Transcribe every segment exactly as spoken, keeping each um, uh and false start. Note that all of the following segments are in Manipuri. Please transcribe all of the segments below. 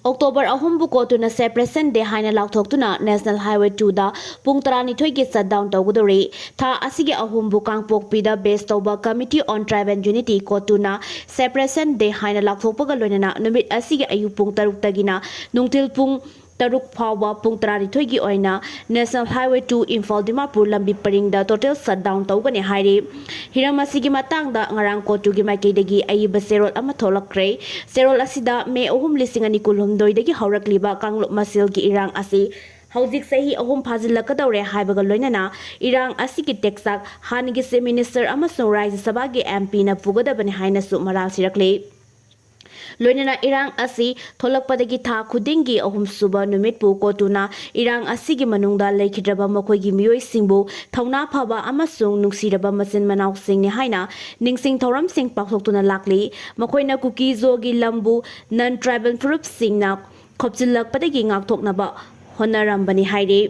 ꯑꯣꯛꯇꯣꯕꯔ ꯑꯍꯨꯝꯕꯨ ꯀꯣꯇꯨꯅ Separation Day ꯍꯥꯏꯅ ꯂꯥꯎꯊꯣꯛꯇꯨꯅ National Highway two ꯗ ꯄꯨꯡ ꯇꯔꯥꯅꯤꯊꯣꯏꯒꯤ shutdown ꯇꯧꯒꯗꯧꯔꯤ꯫ ꯊꯥ ꯑꯁꯤꯒꯤ ꯑꯍꯨꯝꯕꯨ ꯀꯥꯡꯄꯣꯛꯄꯤꯗ base ꯇꯧꯕ Committee on Tribal Unity ꯀꯣꯇꯨꯅ Separation Day ꯍꯥꯏꯅ ꯂꯥꯎꯊꯣꯛꯄꯒ ꯂꯣꯏꯅꯅ ꯅꯨꯃꯤꯠ ꯑꯁꯤꯒꯤ ꯑꯌꯨꯛ ꯄꯨꯡ ꯇꯔꯨꯛꯇꯒꯤꯅ ꯅꯨꯡꯊꯤꯜ ꯄꯨꯡ ꯇꯔꯨꯛ ꯐꯥꯎꯕ ꯄꯨꯡ ꯇꯔꯥꯅꯤꯊꯣꯏꯒꯤ ꯑꯣꯏꯅ National Highway two Imphal Dimapur ꯂꯝꯕꯤ ꯄꯔꯤꯡꯗ total shutdown ꯇꯧꯒꯅꯤ ꯍꯥꯏꯔꯤ꯫ ꯍꯤꯔꯝ ꯑꯁꯤꯒꯤ ꯃꯇꯥꯡꯗ ꯉꯔꯥꯡ ꯀꯣꯇꯨꯒꯤ ꯃꯥꯏꯀꯩꯗꯒꯤ ꯑꯏꯕ ꯆꯦꯔꯣꯜ ꯑꯃ ꯊꯣꯛꯂꯛꯈ꯭ꯔꯦ꯫ ꯆꯦꯔꯣꯜ ꯑꯁꯤꯗ ꯃꯦ ꯑꯍꯨꯝ ꯂꯤꯁꯤꯡ ꯑꯅꯤ ꯀꯨꯟꯍꯨꯝꯗꯣꯏꯗꯒꯤ ꯍꯧꯔꯛꯂꯤꯕ ꯀꯥꯡꯂꯨꯞ ꯃꯁꯦꯜꯒꯤ ꯏꯔꯥꯡ ꯑꯁꯤ ꯍꯧꯖꯤꯛ ꯆꯍꯤ ꯑꯍꯨꯝ ꯐꯥꯖꯤꯜꯂꯛꯀꯗꯧꯔꯦ ꯍꯥꯏꯕꯒ ꯂꯣꯏꯅꯅ ꯏꯔꯥꯡ ꯑꯁꯤꯒꯤ ꯇꯦꯛꯆꯥꯛ ꯍꯥꯟꯅꯒꯤ Chief Minister ꯑꯃꯁꯨꯡ ꯔꯥꯖ꯭ꯌ ꯁꯚꯥꯒꯤ MPꯅ ꯄꯨꯒꯗꯕꯅꯤ ꯍꯥꯏꯅꯁꯨ ꯃꯔꯥꯜ ꯁꯤꯔꯛꯂꯤ꯫ ꯂꯣꯏꯅꯅ ꯏꯔꯥꯡ ꯑꯁꯤ ꯊꯣꯛꯂꯛꯄꯗꯒꯤ ꯊꯥ ꯈꯨꯗꯤꯡꯒꯤ ꯑꯍꯨꯝꯁꯨꯕ ꯅꯨꯃꯤꯠꯄꯨ ꯀꯣꯇꯨꯅ ꯏꯔꯥꯡ ꯑꯁꯤꯒꯤ ꯃꯅꯨꯡꯗ ꯂꯩꯈꯤꯗ꯭ꯔꯕ ꯃꯈꯣꯏꯒꯤ ꯃꯤꯑꯣꯏꯁꯤꯡꯕꯨ ꯊꯧꯅꯥ ꯐꯕ ꯑꯃꯁꯨꯡ ꯅꯨꯡꯁꯤꯔꯕ ꯃꯆꯤꯟ ꯃꯅꯥꯎꯁꯤꯡꯅꯤ ꯍꯥꯏꯅ ꯅꯤꯡꯁꯤꯡ ꯊꯧꯔꯝꯁꯤꯡ ꯄꯥꯡꯊꯣꯛꯇꯨꯅ ꯂꯥꯛꯂꯤ꯫ ꯃꯈꯣꯏꯅ ꯀꯨꯀꯤ-ꯖꯣꯒꯤ ꯂꯝꯕꯨ non-tribal ꯐꯨꯔꯨꯞꯁꯤꯡꯅ ꯈꯣꯞꯆꯤꯜꯂꯛꯄꯗꯒꯤ ꯉꯥꯛꯊꯣꯛꯅꯕ ꯍꯣꯠꯅꯔꯝꯕꯅꯤ ꯍꯥꯏꯔꯤ꯫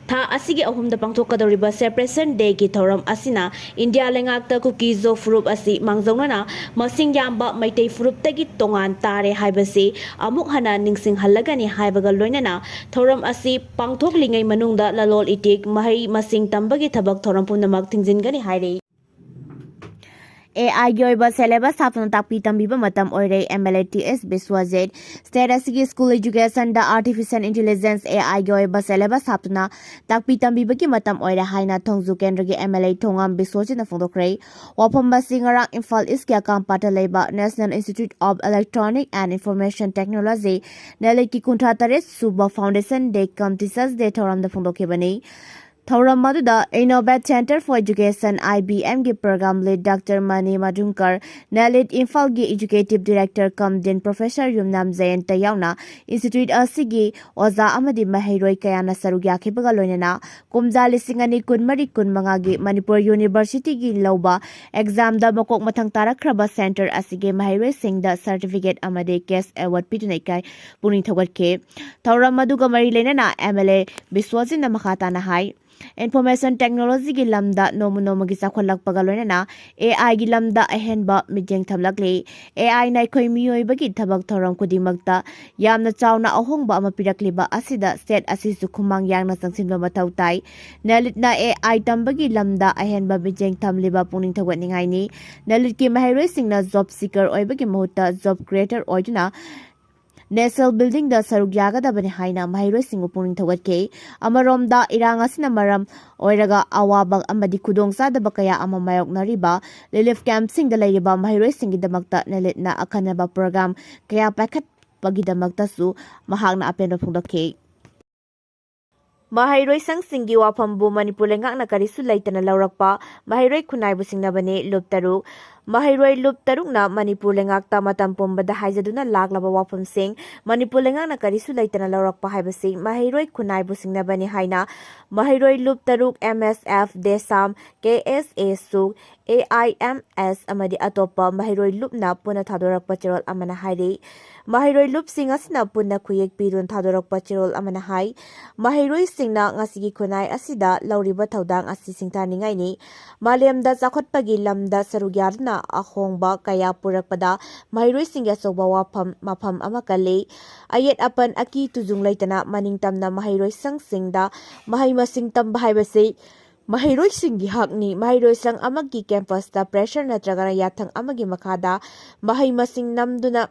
ꯊꯥ ꯑꯁꯤꯒꯤ ꯑꯍꯨꯝꯗ ꯄꯥꯡꯊꯣꯛꯀꯗꯧꯔꯤꯕ Separation Dayꯒꯤ ꯊꯧꯔꯝ ꯑꯁꯤꯅ ꯏꯟꯗꯤꯌꯥ ꯂꯩꯉꯥꯛꯇ ꯀꯨꯀꯤ-ꯖꯣ ꯐꯨꯔꯨꯞ ꯑꯁꯤ ꯃꯥꯡꯖꯧꯅꯅ ꯃꯁꯤꯡ ꯌꯥꯝꯕ ꯃꯩꯇꯩ ꯐꯨꯔꯨꯞꯇꯒꯤ ꯇꯣꯉꯥꯟ ꯇꯥꯔꯦ ꯍꯥꯏꯕꯁꯤ ꯑꯃꯨꯛ ꯍꯟꯅ ꯅꯤꯡꯁꯤꯡꯍꯜꯂꯒꯅꯤ ꯍꯥꯏꯕꯒ ꯂꯣꯏꯅꯅ ꯊꯧꯔꯝ ꯑꯁꯤ ꯄꯥꯡꯊꯣꯛꯂꯤꯉꯩ ꯃꯅꯨꯡꯗ ꯂꯂꯣꯜ ꯏꯇꯤꯛ, ꯃꯍꯩ ꯃꯁꯤꯡ ꯇꯝꯕꯒꯤ ꯊꯕꯛ ꯊꯧꯔꯝ ꯄꯨꯝꯅꯃꯛ ꯊꯤꯡꯖꯤꯟꯒꯅꯤ ꯍꯥꯏꯔꯤ꯫ AIꯒꯤ ꯑꯣꯏꯕ syllabus ꯍꯥꯞꯇꯨꯅ ꯇꯥꯛꯄꯤ ꯇꯝꯕꯤꯕ ꯃꯇꯝ ꯑꯣꯏꯔꯦ, MLA T S Biswajit. State ꯑꯁꯤꯒꯤ school educationꯗ artificial intelligence, AIꯒꯤ ꯑꯣꯏꯕ syllabus ꯍꯥꯞꯇꯨꯅ ꯇꯥꯛꯄꯤ ꯇꯝꯕꯤꯕꯒꯤ ꯃꯇꯝ ꯑꯣꯏꯔꯦ ꯍꯥꯏꯅ ꯊꯣꯡꯖꯨ ꯀꯦꯟꯗ꯭ꯔꯒꯤ MLA ꯊꯣꯉꯥꯝ ꯕꯤꯁ꯭ꯋꯖꯤꯠꯅ ꯐꯣꯡꯗꯣꯛꯈ꯭ꯔꯦ꯫ ꯋꯥꯐꯝ ꯑꯁꯤ ꯉꯔꯥꯡ ꯏꯝꯐꯥꯜ ꯏꯁ꯭ꯠꯀꯤ ꯑꯀꯥꯝꯄꯥꯠꯇ ꯂꯩꯕ National Institute of Electronic and Information Technology, NIELITꯀꯤ ꯀꯨꯟꯊ꯭ꯔꯥ ꯇꯔꯦꯠ ꯁꯨꯕ Foundation Day cum Teachers Day ꯊꯧꯔꯝꯗ ꯐꯣꯡꯗꯣꯛꯈꯤꯕꯅꯤ꯫ ꯊꯧꯔꯝ ꯑꯗꯨꯗ Innovate Center for Education, IBMꯒꯤ program lead Doctor Mani Madhunkar, NIELIT ꯏꯝꯐꯥꯜꯒꯤ Executive Director cum Dean Professor Yumnam Jayanta ꯌꯥꯎꯅ institute ꯑꯁꯤꯒꯤ ꯑꯣꯖꯥ ꯑꯃꯗꯤ ꯃꯍꯩꯔꯣꯏ ꯀꯌꯥꯅ ꯁꯔꯨꯛ ꯌꯥꯈꯤꯕꯒ ꯂꯣꯏꯅꯅ ꯀꯨꯝꯖꯥ ꯂꯤꯁꯤꯡ ꯑꯅꯤ ꯀꯨꯟꯃꯔꯤ ꯀꯨꯟꯃꯉꯥꯒꯤ ꯃꯅꯤꯄꯨꯔ Universityꯒꯤ ꯂꯧꯕ examꯗ ꯃꯀꯣꯛ ꯃꯊꯪ ꯇꯥꯔꯛꯈ꯭ꯔꯕ center ꯑꯁꯤꯒꯤ ꯃꯍꯩꯔꯣꯏꯁꯤꯡꯗ certificate ꯑꯃꯗꯤ cash award ꯄꯤꯗꯨꯅ ꯏꯀꯥꯏ ꯄꯨꯛꯅꯤꯡ ꯊꯧꯒꯠꯈꯤ꯫ ꯊꯧꯔꯝ ꯑꯗꯨꯒ ꯃꯔꯤ ꯂꯩꯅꯅ MLA ꯕꯤꯁ꯭ꯋꯖꯤꯠꯅ ꯃꯈꯥ ꯇꯥꯅ ꯍꯥꯏ, Information Technology ꯒꯤ ꯂꯝꯗ ꯅꯣꯡꯃ ꯅꯣꯡꯃꯒꯤ ꯆꯥꯎꯈꯠꯂꯛꯄꯒ ꯂꯣꯏꯅꯅ A I ꯒꯤ ꯂꯝꯗ ꯑꯍꯦꯟꯕ ꯃꯤꯠꯌꯦꯡ ꯊꯝꯂꯛꯂꯤ꯫ A I ꯅ ꯑꯩꯈꯣꯏ ꯃꯤꯑꯣꯏꯕꯒꯤ ꯊꯕꯛ ꯊꯧꯔꯝ ꯈꯨꯗꯤꯡꯃꯛꯇ ꯌꯥꯝꯅ ꯆꯥꯎꯅ ꯑꯍꯣꯡꯕ ꯑꯃ ꯄꯤꯔꯛꯂꯤꯕ ꯑꯁꯤꯗ state ꯑꯁꯤꯁꯨ ꯈꯨꯃꯥꯡ ꯌꯥꯡꯅ ꯆꯪꯁꯤꯟꯕ ꯃꯊꯧ ꯇꯥꯏ꯫ ꯅꯂꯤꯠꯅ A I ꯇꯝꯕꯒꯤ ꯂꯝꯗ ꯑꯍꯦꯟꯕ ꯃꯤꯠꯌꯦꯡ ꯊꯝꯂꯤꯕ ꯄꯨꯛꯅꯤꯡ ꯊꯧꯒꯠꯅꯤꯡꯉꯥꯏꯅꯤ꯫ ꯅꯂꯤꯠꯀꯤ ꯃꯍꯩꯔꯣꯏꯁꯤꯡꯅ job seeker ꯑꯣꯏꯕꯒꯤ ꯃꯍꯨꯠꯇ job creator ꯑꯣꯏꯗꯨꯅ national building ꯗ ꯁꯔꯨꯛ ꯌꯥꯒꯗꯕꯅꯤ ꯍꯥꯏꯅ ꯃꯍꯩꯔꯣꯏꯁꯤꯡꯕꯨ ꯄꯨꯛꯅꯤꯡ ꯊꯧꯒꯠꯈꯤ꯫ ꯑꯃꯔꯣꯝꯗ, ꯏꯔꯥꯡ ꯑꯁꯤꯅ ꯃꯔꯝ ꯑꯣꯏꯔꯒ ꯑꯋꯥꯕ ꯑꯃꯗꯤ ꯈꯨꯗꯣꯡꯆꯥꯗꯕ ꯀꯌꯥ ꯑꯃ ꯃꯥꯌꯣꯛꯅꯔꯤꯕ relief camp ꯁꯤꯡꯗ ꯂꯩꯔꯤꯕ ꯃꯍꯩꯔꯣꯏꯁꯤꯡꯒꯤꯗꯃꯛꯇ ꯅꯂꯤꯠꯅ ꯑꯈꯟꯅꯕ program ꯀꯌꯥ ꯄꯥꯏꯈꯠꯄꯒꯤꯗꯃꯛꯇꯁꯨ ꯃꯍꯥꯛꯅ ꯑꯄꯦꯟꯕ ꯐꯣꯡꯗꯣꯛꯈꯤ꯫ ꯃꯍꯩꯔꯣꯏ ꯁꯪꯁꯤꯡꯒꯤ ꯋꯥꯐꯝꯕꯨ ꯃꯅꯤꯄꯨꯔ ꯂꯩꯉꯥꯛꯅ ꯀꯔꯤꯁꯨ ꯂꯩꯇꯅ ꯂꯧꯔꯛꯄ, ꯃꯍꯩꯔꯣꯏ ꯈꯨꯟꯅꯥꯏꯕꯨ ꯁꯤꯡꯅꯕꯅꯤ꯫ ꯂꯨꯞ ꯇꯔꯨꯛ꯫ ꯃꯍꯩꯔꯣꯏ ꯂꯨꯞ ꯇꯔꯨꯛꯅ ꯃꯅꯤꯄꯨꯔ ꯂꯩꯉꯥꯛꯇ ꯃꯇꯝ ꯄꯨꯝꯕꯗ ꯍꯥꯏꯖꯗꯨꯅ ꯂꯥꯛꯂꯕ ꯋꯥꯐꯝꯁꯤꯡ ꯃꯅꯤꯄꯨꯔ ꯂꯩꯉꯥꯛꯅ ꯀꯔꯤꯁꯨ ꯂꯩꯇꯅ ꯂꯧꯔꯛꯄ ꯍꯥꯏꯕꯁꯤ ꯃꯍꯩꯔꯣꯏ ꯈꯨꯟꯅꯥꯏꯕꯨ ꯁꯤꯡꯅꯕꯅꯤ ꯍꯥꯏꯅ ꯃꯍꯩꯔꯣꯏ ꯂꯨꯞ ꯇꯔꯨꯛ M S F, DESAM, K S A, SUK, A I M S ꯑꯃꯗꯤ ꯑꯇꯣꯞꯄ ꯃꯍꯩꯔꯣꯏ ꯂꯨꯞꯅ ꯄꯨꯟꯅ ꯊꯥꯗꯣꯔꯛꯄ ꯆꯦꯔꯣꯜ ꯑꯃꯅ ꯍꯥꯏꯔꯤ꯫ ꯃꯍꯩꯔꯣꯏ ꯂꯨꯞꯁꯤꯡ ꯑꯁꯤꯅ ꯄꯨꯟꯅ ꯈꯨꯌꯦꯛ ꯄꯤꯗꯨꯅ ꯊꯥꯗꯣꯔꯛꯄ ꯆꯦꯔꯣꯜ ꯑꯃꯅ ꯍꯥꯏ, ꯃꯍꯩꯔꯣꯏꯁꯤꯡꯅ ꯉꯁꯤꯒꯤ ꯈꯨꯟꯅꯥꯏ ꯑꯁꯤꯗ ꯂꯧꯔꯤꯕ ꯊꯧꯗꯥꯡ ꯑꯁꯤ ꯁꯤꯡꯊꯥꯅꯤꯡꯉꯥꯏꯅꯤ꯫ ꯃꯥꯂꯦꯝꯗ ꯆꯥꯎꯈꯠꯄꯒꯤ ꯂꯝꯗ ꯁꯔꯨꯛ ꯌꯥꯗꯨꯅ ꯑꯍꯣꯡꯕ ꯀꯌꯥ ꯄꯨꯔꯛꯄꯗ ꯃꯍꯩꯔꯣꯏꯁꯤꯡꯒꯤ ꯑꯆꯧꯕ ꯋꯥꯐꯝ, ꯃꯐꯝ ꯑꯃ ꯀꯜꯂꯤ꯫ ꯑꯌꯦꯠ ꯑꯄꯟ, ꯑꯀꯤ ꯇꯨꯖꯨꯡ ꯂꯩꯇꯅ ꯃꯅꯤꯡ ꯇꯝꯅ ꯃꯍꯩꯔꯣꯏ ꯁꯪꯁꯤꯡꯗ ꯃꯍꯩ ꯃꯁꯤꯡ ꯇꯝꯕ ꯍꯥꯏꯕꯁꯤ ꯃꯍꯩꯔꯣꯏꯁꯤꯡꯒꯤ ꯍꯛꯅꯤ꯫ ꯃꯍꯩꯔꯣꯏ ꯁꯪ ꯑꯃꯒꯤ campus ꯇ pressure ꯅꯠꯇ꯭ꯔꯒꯅ ꯌꯥꯊꯪ ꯑꯃꯒꯤ ꯃꯈꯥꯗ ꯃꯍꯩ ꯃꯁꯤꯡ ꯅꯝꯗꯨꯅ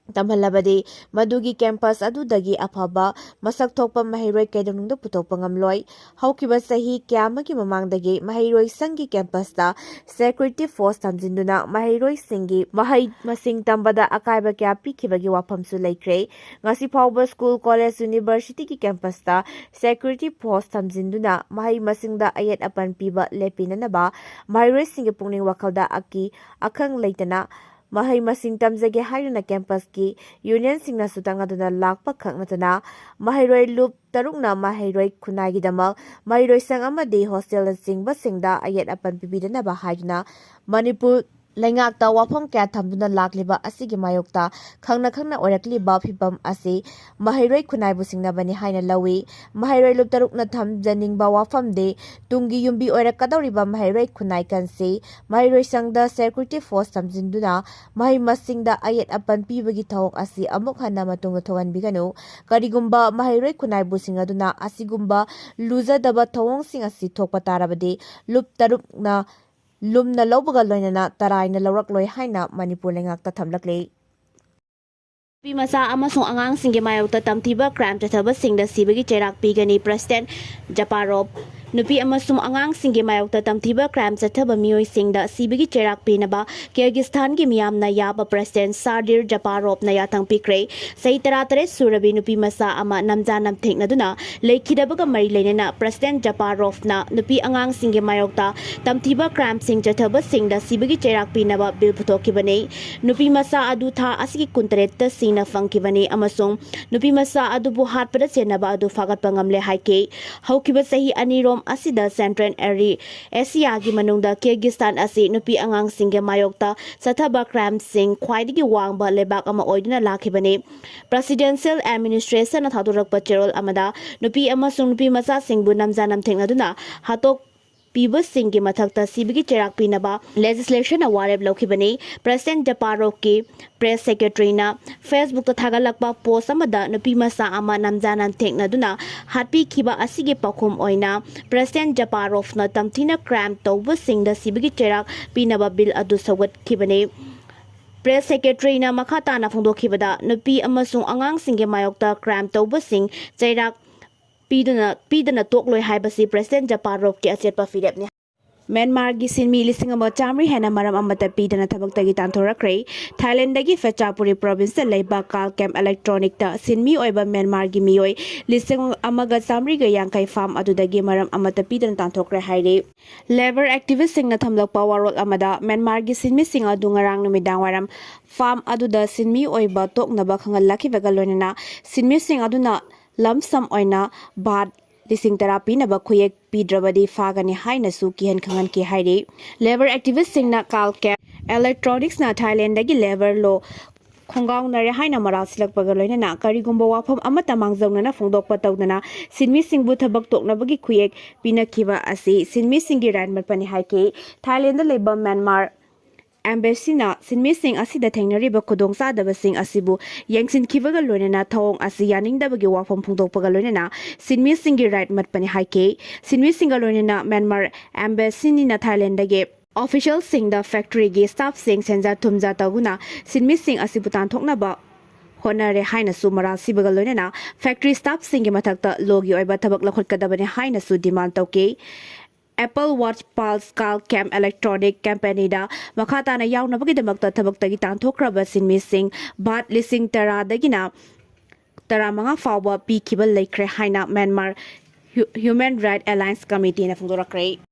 ꯇꯝꯍꯜꯂꯕꯗꯤ ꯃꯗꯨꯒꯤ campus ꯑꯗꯨꯗꯒꯤ ꯑꯐꯕ ꯃꯁꯛ ꯊꯣꯛꯄ ꯃꯍꯩꯔꯣꯏ ꯀꯩꯗꯧꯅꯨꯡꯗ ꯄꯨꯊꯣꯛꯄ ꯉꯝꯂꯣꯏ꯫ ꯍꯧꯈꯤꯕ ꯆꯍꯤ ꯀꯌꯥ ꯑꯃꯒꯤ ꯃꯃꯥꯡꯗꯒꯤ ꯃꯍꯩꯔꯣꯏ ꯁꯪꯒꯤ campus ꯇ security force ꯊꯝꯖꯤꯟꯗꯨꯅ ꯃꯍꯩꯔꯣꯏꯁꯤꯡꯒꯤ ꯃꯍꯩ ꯃꯁꯤꯡ ꯇꯝꯕꯗ ꯑꯀꯥꯏꯕ ꯀꯌꯥ ꯄꯤꯈꯤꯕꯒꯤ ꯋꯥꯐꯝꯁꯨ ꯂꯩꯈ꯭ꯔꯦ꯫ ꯉꯁꯤ ꯐꯥꯎꯕ school, college, university ꯒꯤ campus ꯇ security force ꯊꯝꯖꯤꯟꯗꯨꯅ ꯃꯍꯩ ꯃꯁꯤꯡꯗ ꯑꯌꯦꯠ ꯑꯄꯟ ꯄꯤꯕ ꯂꯦꯞꯄꯤꯅꯅꯕ ꯃꯍꯩꯔꯣꯏꯁꯤꯡꯒꯤ ꯄꯨꯛꯅꯤꯡ ꯋꯥꯈꯜꯗ ꯑꯀꯤ ꯑꯈꯪ ꯂꯩꯇꯅ ꯃꯍꯩ ꯃꯁꯤꯡ ꯇꯝꯖꯒꯦ ꯍꯥꯏꯗꯨꯅ campus ꯀꯤ union ꯁꯤꯡꯅꯁꯨ ꯇꯛꯅꯗꯨꯅ ꯂꯥꯛꯄ ꯈꯛ ꯅꯠꯇꯅ ꯃꯍꯩꯔꯣꯏ ꯂꯨꯞ ꯇꯔꯨꯛꯅ ꯃꯍꯩꯔꯣꯏ ꯈꯨꯟꯅꯥꯏꯒꯤꯗꯃꯛ ꯃꯍꯩꯔꯣꯏ ꯁꯪ ꯑꯃꯗꯤ hostel ꯅꯆꯤꯡꯕꯁꯤꯡꯗ ꯑꯌꯦꯠ ꯑꯄꯟ ꯄꯤꯕꯤꯗꯅꯕ ꯍꯥꯏꯗꯨꯅ ꯃꯅꯤꯄꯨꯔ ꯂꯩꯉꯥꯛꯇ ꯋꯥꯐꯝ ꯀꯌꯥ ꯊꯝꯗꯨꯅ ꯂꯥꯛꯂꯤꯕ ꯑꯁꯤꯒꯤ ꯃꯥꯌꯣꯛꯇ ꯈꯪꯅ ꯈꯪꯅ ꯑꯣꯏꯔꯛꯂꯤꯕ ꯐꯤꯚꯝ ꯑꯁꯤ ꯃꯍꯩꯔꯣꯏ ꯈꯨꯟꯅꯥꯏꯕꯨ ꯁꯤꯡꯅꯕꯅꯤ ꯍꯥꯏꯅ ꯂꯧꯏ꯫ ꯃꯍꯩꯔꯣꯏ ꯂꯨꯞ ꯇꯔꯨꯛꯅ ꯊꯝꯖꯅꯤꯡꯕ ꯋꯥꯐꯝꯗꯤ ꯇꯨꯡꯒꯤ ꯌꯨꯝꯕꯤ ꯑꯣꯏꯔꯛꯀꯗꯧꯔꯤꯕ ꯃꯍꯩꯔꯣꯏ ꯈꯨꯟꯅꯥꯏ ꯀꯟꯁꯤ ꯃꯍꯩꯔꯣꯏ ꯁꯪꯗ security force ꯊꯝꯖꯤꯟꯗꯨꯅ ꯃꯍꯩ ꯃꯁꯤꯡꯗ ꯑꯌꯦꯠ ꯑꯄꯟ ꯄꯤꯕꯒꯤ ꯊꯧꯑꯣꯡ ꯑꯁꯤ ꯑꯃꯨꯛ ꯍꯟꯅ ꯃꯇꯨꯡꯗ ꯊꯣꯛꯍꯟꯕꯤꯒꯅꯨ꯫ ꯀꯔꯤꯒꯨꯝꯕ ꯃꯍꯩꯔꯣꯏ ꯈꯨꯟꯅꯥꯏꯕꯨ ꯁꯤꯡꯅꯗꯨꯅ ꯑꯁꯤꯒꯨꯝꯕ ꯂꯨꯖꯗꯕ ꯊꯧꯑꯣꯡꯁꯤꯡ ꯑꯁꯤ ꯊꯣꯛꯄ ꯇꯥꯔꯕꯗꯤ ꯂꯨꯞ ꯇꯔꯨꯛꯅ ꯂꯨꯝꯅ ꯂꯧꯕꯒ ꯂꯣꯏꯅꯅ ꯇꯔꯥꯏꯅ ꯂꯧꯔꯛꯂꯣꯏ ꯍꯥꯏꯅ ꯃꯅꯤꯄꯨꯔ ꯂꯩꯉꯥꯛꯇ ꯊꯝꯂꯛꯂꯤ꯫ ꯅꯨꯄꯤ ꯃꯆꯥ ꯑꯃꯁꯨꯡ ꯑꯉꯥꯡꯁꯤꯡꯒꯤ ꯃꯥꯌꯣꯛꯇ ꯇꯝꯊꯤꯕ ꯀ꯭ꯔꯥꯏꯝ ꯆꯠꯊꯕꯁꯤꯡꯗ ꯁꯤꯕꯒꯤ ꯆꯩꯔꯥꯛ ꯄꯤꯒꯅꯤ, ꯄ꯭ꯔꯁꯤꯗꯦꯟ ꯖꯄꯥꯔꯣꯞ꯫ ꯅꯨꯄꯤ ꯑꯃꯁꯨꯡ ꯑꯉꯥꯡꯁꯤꯡꯒꯤ ꯃꯥꯌꯣꯛꯇ ꯇꯝꯊꯤꯕ ꯀ꯭ꯔꯥꯏꯝ ꯆꯠꯊꯕ ꯃꯤꯑꯣꯏꯁꯤꯡꯗ ꯁꯤꯕꯒꯤ ꯆꯩꯔꯥꯛ ꯄꯤꯅꯕ ꯀꯤꯔꯒꯤꯁꯇꯥꯟꯒꯤ ꯃꯤꯌꯥꯝꯅ ꯌꯥꯕ ꯄ꯭ꯔꯁꯤꯗꯦꯟ ꯁꯥꯔꯗꯤꯔ ꯖꯄꯥꯔꯣꯞꯅ ꯌꯥꯊꯪ ꯄꯤꯈ꯭ꯔꯦ꯫ ꯆꯍꯤ ꯇꯔꯥꯇꯔꯦꯠ ꯁꯨꯔꯕꯤ ꯅꯨꯄꯤ ꯃꯆꯥ ꯑꯃ ꯅꯝꯖꯥ ꯅꯝꯊꯦꯡꯅꯗꯨꯅ ꯂꯩꯈꯤꯗꯕꯒ ꯃꯔꯤ ꯂꯩꯅꯅ ꯄ꯭ꯔꯁꯤꯗꯦꯟ ꯖꯄꯥꯔꯣꯞꯅ ꯅꯨꯄꯤ ꯑꯉꯥꯡꯁꯤꯡꯒꯤ ꯃꯥꯌꯣꯛꯇ ꯇꯝꯊꯤꯕ ꯀ꯭ꯔꯥꯏꯝꯁꯤꯡ ꯆꯠꯊꯕꯁꯤꯡꯗ ꯁꯤꯕꯒꯤ ꯆꯩꯔꯥꯛ ꯄꯤꯅꯕ ꯕꯤꯜ ꯄꯨꯊꯣꯛꯈꯤꯕꯅꯤ꯫ ꯅꯨꯄꯤ ꯃꯆꯥ ꯑꯗꯨ ꯊꯥ ꯑꯁꯤꯒꯤ ꯀꯨꯟꯇꯔꯦꯠꯇ ꯁꯤꯅ ꯐꯪꯈꯤꯕꯅꯤ ꯑꯃꯁꯨꯡ ꯅꯨꯄꯤ ꯃꯆꯥ ꯑꯗꯨꯕꯨ ꯍꯥꯠꯄꯗ ꯆꯦꯟꯅꯕ ꯑꯗꯨ ꯐꯥꯒꯠꯄ ꯉꯝꯂꯦ ꯍꯥꯏꯈꯤ꯫ ꯍꯧꯈꯤꯕ ꯆꯍꯤ ꯑꯅꯤꯔꯣꯝ ꯑꯁꯤꯗ ꯁꯦꯟꯇ꯭ꯔꯦꯜ ꯑꯦꯔꯤ ꯑꯦꯁꯤꯌꯥꯒꯤ ꯃꯅꯨꯡꯗ ꯀꯤꯔꯒꯤꯁꯇꯥꯟ ꯑꯁꯤ ꯅꯨꯄꯤ ꯑꯉꯥꯡꯁꯤꯡꯒꯤ ꯃꯥꯌꯣꯛꯇ ꯆꯠꯊꯕ ꯀ꯭ꯔꯥꯏꯝꯁꯤꯡ ꯈ꯭ꯋꯥꯏꯗꯒꯤ ꯋꯥꯡꯕ ꯂꯩꯕꯥꯛ ꯑꯃ ꯑꯣꯏꯗꯨꯅ ꯂꯥꯛꯈꯤꯕꯅꯤ꯫ ꯄ꯭ꯔꯁꯤꯗꯦꯟꯁꯤꯌꯦꯜ ꯑꯦꯗꯃꯤꯅꯤꯁꯇ꯭ꯔꯦꯁꯟꯅ ꯊꯥꯗꯣꯔꯛꯄ ꯆꯦꯔꯣꯜ ꯑꯃꯗ ꯅꯨꯄꯤ ꯑꯃꯁꯨꯡ ꯅꯨꯄꯤ ꯃꯆꯥꯁꯤꯡꯕꯨ ꯅꯝꯖꯥ ꯅꯝꯊꯦꯡꯅꯗꯨꯅ ꯍꯥꯠꯇꯣꯛ ꯄꯤꯕꯁꯤꯡꯒꯤ ꯃꯊꯛꯇ ꯁꯤꯕꯒꯤ ꯆꯩꯔꯥꯛ ꯄꯤꯅꯕ ꯂꯦꯖꯤꯁꯂꯦꯁꯟꯅ ꯋꯥꯔꯦꯞ ꯂꯧꯈꯤꯕꯅꯤ꯫ ꯄ꯭ꯔꯁꯤꯗꯦꯟ ꯖꯄꯥꯔꯣꯞꯀꯤ ꯄ꯭ꯔꯦꯁ ꯁꯦꯀ꯭ꯔꯦꯇꯔꯤꯅ ꯐꯦꯁꯕꯨꯛꯇ ꯊꯥꯒꯠꯂꯛꯄ ꯄꯣꯁ ꯑꯃꯗ ꯅꯨꯄꯤ ꯃꯆꯥ ꯑꯃ ꯅꯝꯖꯥ ꯅꯝꯊꯦꯡꯅꯗꯨꯅ ꯍꯥꯠꯄꯤꯈꯤꯕ ꯑꯁꯤꯒꯤ ꯄꯥꯎꯈꯨꯝ ꯑꯣꯏꯅ ꯄ꯭ꯔꯁꯤꯗꯦꯟ ꯖꯄꯥꯔꯣꯞꯅ ꯇꯝꯊꯤꯅ ꯀ꯭ꯔꯥꯏꯝ ꯇꯧꯕꯁꯤꯡꯗ ꯁꯤꯕꯒꯤ ꯆꯩꯔꯥꯛ ꯄꯤꯅꯕ ꯕꯤꯜ ꯑꯗꯨ ꯁꯧꯒꯠꯈꯤꯕꯅꯤ꯫ ꯄ꯭ꯔꯦꯁ ꯁꯦꯀ꯭ꯔꯦꯇꯔꯤꯅ ꯃꯈꯥ ꯇꯥꯅ ꯐꯣꯡꯗꯣꯛꯈꯤꯕꯗ, ꯅꯨꯄꯤ ꯑꯃꯁꯨꯡ ꯑꯉꯥꯡꯁꯤꯡꯒꯤ ꯃꯥꯌꯣꯛꯇ ꯀ꯭ꯔꯥꯏꯝ ꯇꯧꯕꯁꯤꯡ ꯆꯩꯔꯥꯛ ꯄꯤꯗꯨꯅ, ꯄꯤꯗꯅ ꯇꯣꯛꯂꯣꯏ ꯍꯥꯏꯕꯁꯤ ꯄ꯭ꯔꯁꯤꯗꯦꯟ ꯖꯄꯥꯔꯣꯞꯀꯤ ꯑꯆꯦꯠꯄ ꯐꯤꯔꯦꯞꯅꯤ꯫ ꯃ꯭ꯌꯥꯟꯃꯥꯔꯒꯤ ꯁꯤꯟꯃꯤ ꯂꯤꯁꯤꯡ ꯑꯃ ꯆꯥꯃꯔꯤ ꯍꯦꯟꯅ ꯃꯔꯝ ꯑꯃꯠꯇ ꯄꯤꯗꯅ ꯊꯕꯛꯇꯒꯤ ꯇꯥꯟꯊꯣꯔꯛꯈ꯭ꯔꯦ꯫ ꯊꯥꯏꯂꯦꯟꯗꯒꯤ ꯄꯦꯆꯥꯄꯨꯔꯤ ꯄ꯭ꯔꯣꯚꯤꯟꯁꯇ ꯂꯩꯕ ꯀꯥꯜꯀꯦꯝ ꯏꯂꯦꯛꯇ꯭ꯔꯣꯅꯤꯛꯇ ꯁꯤꯟꯃꯤ ꯑꯣꯏꯕ ꯃ꯭ꯌꯥꯟꯃꯥꯔꯒꯤ ꯃꯤꯑꯣꯏ ꯂꯤꯁꯤꯡ ꯑꯃꯒ ꯆꯥꯃꯔꯤꯒ ꯌꯥꯡꯈꯩ ꯐꯥꯝ ꯑꯗꯨꯗꯒꯤ ꯃꯔꯝ ꯑꯃꯠꯇ ꯄꯤꯗꯅ ꯇꯥꯟꯊꯣꯛꯈ꯭ꯔꯦ ꯍꯥꯏꯔꯤ꯫ ꯂꯦꯕꯔ ꯑꯦꯛꯇꯤꯚꯤꯁꯁꯤꯡꯅ ꯊꯝꯂꯛꯄ ꯋꯥꯔꯣꯜ ꯑꯃꯗ, ꯃ꯭ꯌꯥꯟꯃꯥꯔꯒꯤ ꯁꯤꯟꯃꯤꯁꯤꯡ ꯑꯗꯨ ꯉꯔꯥꯡ ꯅꯨꯃꯤꯗꯥꯡꯋꯥꯏꯔꯝ ꯐꯥꯝ ꯑꯗꯨꯗ ꯁꯤꯟꯃꯤ ꯑꯣꯏꯕ ꯇꯣꯛꯅꯕ ꯈꯪꯍꯜꯂꯛꯈꯤꯕꯒ ꯂꯣꯏꯅꯅ ꯁꯤꯟꯃꯤꯁꯤꯡ ꯑꯗꯨꯅ ꯂꯝꯁꯝ ꯑꯣꯏꯅ ꯕꯥꯠ ꯂꯤꯁꯤꯡ ꯇꯔꯥ ꯄꯤꯅꯕ ꯈꯨꯌꯦꯛ ꯄꯤꯗ꯭ꯔꯕꯗꯤ ꯐꯥꯒꯅꯤ ꯍꯥꯏꯅꯁꯨ ꯀꯤꯍꯟ ꯈꯪꯍꯟꯈꯤ ꯍꯥꯏꯔꯤ꯫ ꯂꯦꯕꯔ ꯑꯦꯛꯇꯤꯚꯤꯁꯁꯤꯡꯅ ꯀꯥꯜꯀꯦꯝ Electronics ꯅ Thailand ꯗꯒꯤ labour law ꯈꯣꯡꯒꯥꯎꯅꯔꯦ ꯍꯥꯏꯅ ꯃꯔꯥꯜ ꯁꯤꯜꯂꯛꯄꯒ ꯂꯣꯏꯅꯅ ꯀꯔꯤꯒꯨꯝꯕ ꯋꯥꯐꯝ ꯑꯃꯠꯇ ꯃꯥꯡꯖꯧꯅꯅ ꯐꯣꯡꯗꯣꯛꯄ ꯇꯧꯗꯅ ꯁꯤꯟꯃꯤꯁꯤꯡꯕꯨ ꯊꯕꯛ ꯇꯣꯛꯅꯕꯒꯤ ꯈꯨꯌꯦꯛ ꯄꯤꯅꯈꯤꯕ ꯑꯁꯤ ꯁꯤꯟꯃꯤꯁꯤꯡꯒꯤ right ꯃꯠꯄꯅꯤ ꯍꯥꯏꯈꯤ꯫ Thailand ꯗ ꯂꯩꯕ Myanmar Embassy ꯅ ꯁꯤꯟꯃꯤꯁꯤꯡ ꯑꯁꯤꯗ ꯊꯦꯡꯅꯔꯤꯕ ꯈꯨꯗꯣꯡꯆꯥꯗꯕꯁꯤꯡ ꯑꯁꯤꯕꯨ ꯌꯦꯡꯁꯤꯟꯈꯤꯕꯒ ꯂꯣꯏꯅꯅ ꯊꯧꯑꯣꯡ ꯑꯁꯤ ꯌꯥꯅꯤꯡꯗꯕꯒꯤ ꯋꯥꯐꯝ ꯐꯣꯡꯗꯣꯛꯄꯒ ꯂꯣꯏꯅꯅ ꯁꯤꯟꯃꯤꯁꯤꯡꯒꯤ right ꯃꯠꯄꯅꯤ ꯍꯥꯏꯈꯤ꯫ ꯁꯤꯟꯃꯤꯁꯤꯡꯒ ꯂꯣꯏꯅꯅ Myanmar Embassy ꯅ Thailand ꯗꯒꯤ official ꯁꯤꯡꯗ factory ꯒꯤ staff ꯁꯤꯡ ꯁꯦꯟꯖꯥ ꯊꯨꯝꯖꯥ ꯇꯧꯗꯨꯅ ꯁꯤꯟꯃꯤꯁꯤꯡ ꯑꯁꯤꯕꯨ ꯇꯥꯟꯊꯣꯛꯅꯕ ꯍꯣꯠꯅꯔꯦ ꯍꯥꯏꯅꯁꯨ ꯃꯔꯥꯜ ꯁꯤꯕꯒ ꯂꯣꯏꯅꯅ factory staff ꯁꯤꯡꯒꯤ ꯃꯊꯛꯇ law ꯒꯤ ꯑꯣꯏꯕ ꯊꯕꯛ ꯂꯧꯈꯠꯀꯗꯕꯅꯤ ꯍꯥꯏꯅꯁꯨ demand ꯇꯧꯈꯤ꯫ Apple Watch Pulse Skullcap Electronic Company ꯗ ꯃꯈꯥ ꯇꯥꯅ ꯌꯥꯎꯅꯕꯒꯤꯗꯃꯛꯇ ꯊꯕꯛꯇꯒꯤ ꯇꯥꯟꯊꯣꯛꯈ꯭ꯔꯕ ꯁꯤꯟꯃꯤꯁꯤꯡ ꯕꯥꯠ ꯂꯤꯁꯤꯡ ꯇꯔꯥꯗꯒꯤꯅ ꯇꯔꯥꯃꯉꯥ ꯐꯥꯎꯕ ꯄꯤꯈꯤꯕ ꯂꯩꯈ꯭ꯔꯦ ꯍꯥꯏꯅ Myanmar Hu- Human Rights Alliance Committee ꯅ ꯐꯣꯡꯗꯣꯔꯛꯈ꯭ꯔꯦ꯫